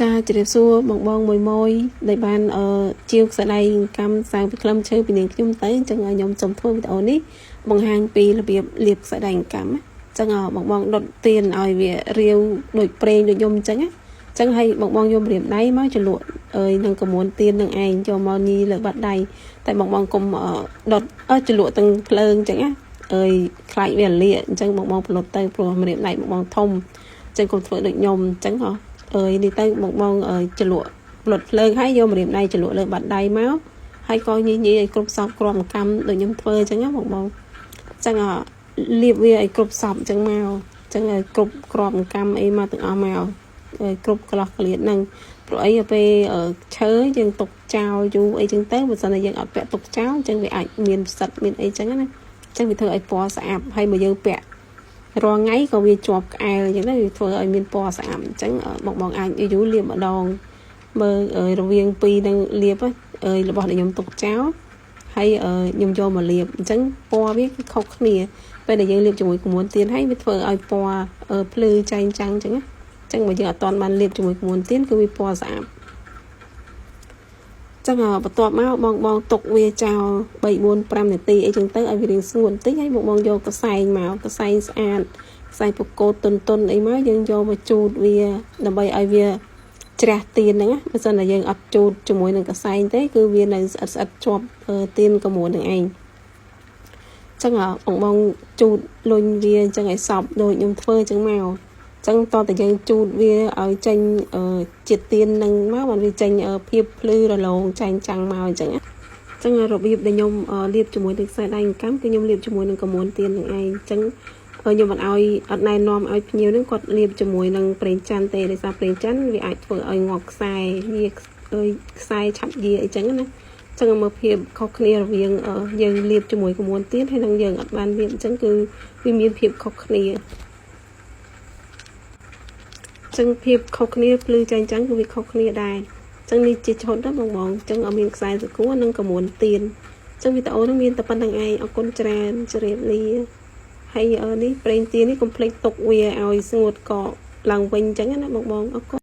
ចាជម្រាបសួរបងបងមួយមួយដែលបានអឺជាវខ្សែដៃកម្មសាងពីក្លឹមឈើពីនាងខ្ញុំទៅអញ្ចឹងខ្ញុំសូមធ្វើវីដេអូនេះបង្ហាញពីរបៀបលាបខ្សែដៃកម្មណាអញ្ចឹងបងបងដុតទៀនឲ្យវារាវដូចប្រេងដូចខ្ញុំអញ្ចឹងណាអញ្ចឹងឲ្យបងបងយកម្រាមដៃមកជ្រលក់អើយនឹងក្រមួនទៀននឹងឯងយកមកញីលើបាតដៃតែបងបងកុំដុតអឺជ្រលក់ទាំងភ្លើងអញ្ចឹងណាអើយខ្លាចវាលាកអញ្ចឹងបងបងផលុតទៅព្រោះម្រាមដៃបងបងធំអញ្ចឹងកុំធ្វើដូចខ្ញុំអញ្ចឹងហ៎អើយនេះទៅបងបងជ្រលក់ផ្លុតភ្លើងហើយយកម្រាមដៃជ្រលក់លើបាតដៃមកហើយក៏ញីញីឲ្យគ្រប់សពគ្រាប់កម្មដូចខ្ញុំធ្វើអញ្ចឹងណាបងបងអញ្ចឹងលាបវាឲ្យគ្រប់សពអញ្ចឹងមកអញ្ចឹងឲ្យគ្រប់គ្រាប់កម្មអីមកទាំងអស់មកឲ្យគ្រប់កន្លោះកលៀតហ្នឹងព្រោះអីពេលឈើយើងទុកចោលយូរអីចឹងទៅបើសិនតែយើងអត់ពាក់ទុកចោលអញ្ចឹងវាអាចមានផ្សិតមានអីចឹងណាអញ្ចឹងវាធ្វើឲ្យពណ៌ស្អាប់ហើយបើយើងពាក់រាល់ថ្ងៃក៏វាជាប់ក្អែលអញ្ចឹងទៅវាធ្វើឲ្យមានពណ៌ស្អាតអញ្ចឹងបងបងអាចយូរលាបម្ដងមើលរវាងពីរនឹងលាបអើយរបស់ដែលខ្ញុំទុកចោលហើយខ្ញុំយកមកលាបអញ្ចឹងពណ៌វាគឺខុសគ្នាពេលដែលយើងលាបជាមួយក្រមួនទៀនហើយវាធ្វើឲ្យពណ៌ភ្លឺចែងចាំងអញ្ចឹងណាអញ្ចឹងបើយើងអត់ទាន់បានលាបជាមួយក្រមួនទៀនគឺវាពណ៌ស្អាតចឹងបន្ទាប់មកបងបងទុកវាចោល3 4 5នាទីអីចឹងទៅឲ្យវារៀងស្ងួតបន្តិចហើយបងបងយកកសែងមកកសែងស្អាតខ្សែបកោតតុនតុនអីមកយើងយកមកជូតវាដើម្បីឲ្យវាជ្រះទៀនហ្នឹងណាបើសិនតែយើងអត់ជូតជាមួយនឹងកសែងទេគឺវានៅស្អិតស្អិតជាប់ទៀនក្រមួននឹងឯងចឹងបងបងជូតលុញវាអញ្ចឹងឲ្យសពដូចខ្ញុំធ្វើអញ្ចឹងមកចឹងតតែយើងជូតវាឲ្យចេញជាតិទៀននឹងមកបានវាចេញភាពភ្លឺរលោងចែងចាំងមកអញ្ចឹងណាចឹងរបៀបដែលខ្ញុំលាបជាមួយនឹងខ្សែដៃកម្មគឺខ្ញុំលាបជាមួយនឹងក្រមួនទៀននឹងឯងអញ្ចឹងខ្ញុំមិនឲ្យអត់ណែនាំឲ្យភ្ញៀវនឹងគាត់លាបជាមួយនឹងប្រេងច័ន្ទទេដោយសារប្រេងច័ន្ទវាអាចធ្វើឲ្យងាប់ខ្សែវាខ្សែឆាប់យាអីចឹងណាចឹងមើលភាពខុសគ្នារវាងយើងលាបជាមួយក្រមួនទៀនហើយនឹងយើងអត់បានលាបអញ្ចឹងគឺវាមានភាពខុសគ្នាចឹងភាពខុសគ្នាភ្លឺចែងចាំងគឺវាខុសគ្នាដែរចឹងនេះជាឈុតណាបងបងចឹងអត់មានខ្សែសកួរនិងក្រមួនទៀនចឹងវីដេអូនេះមានតែប៉ុណ្្នឹងឯងអរគុណច្រើនជម្រាបលាហើយនេះប្រេងទៀននេះកុំភ្លេចទុកវាឲ្យស្ងួតកកឡើងវិញចឹងណាបងបងអរគុណ។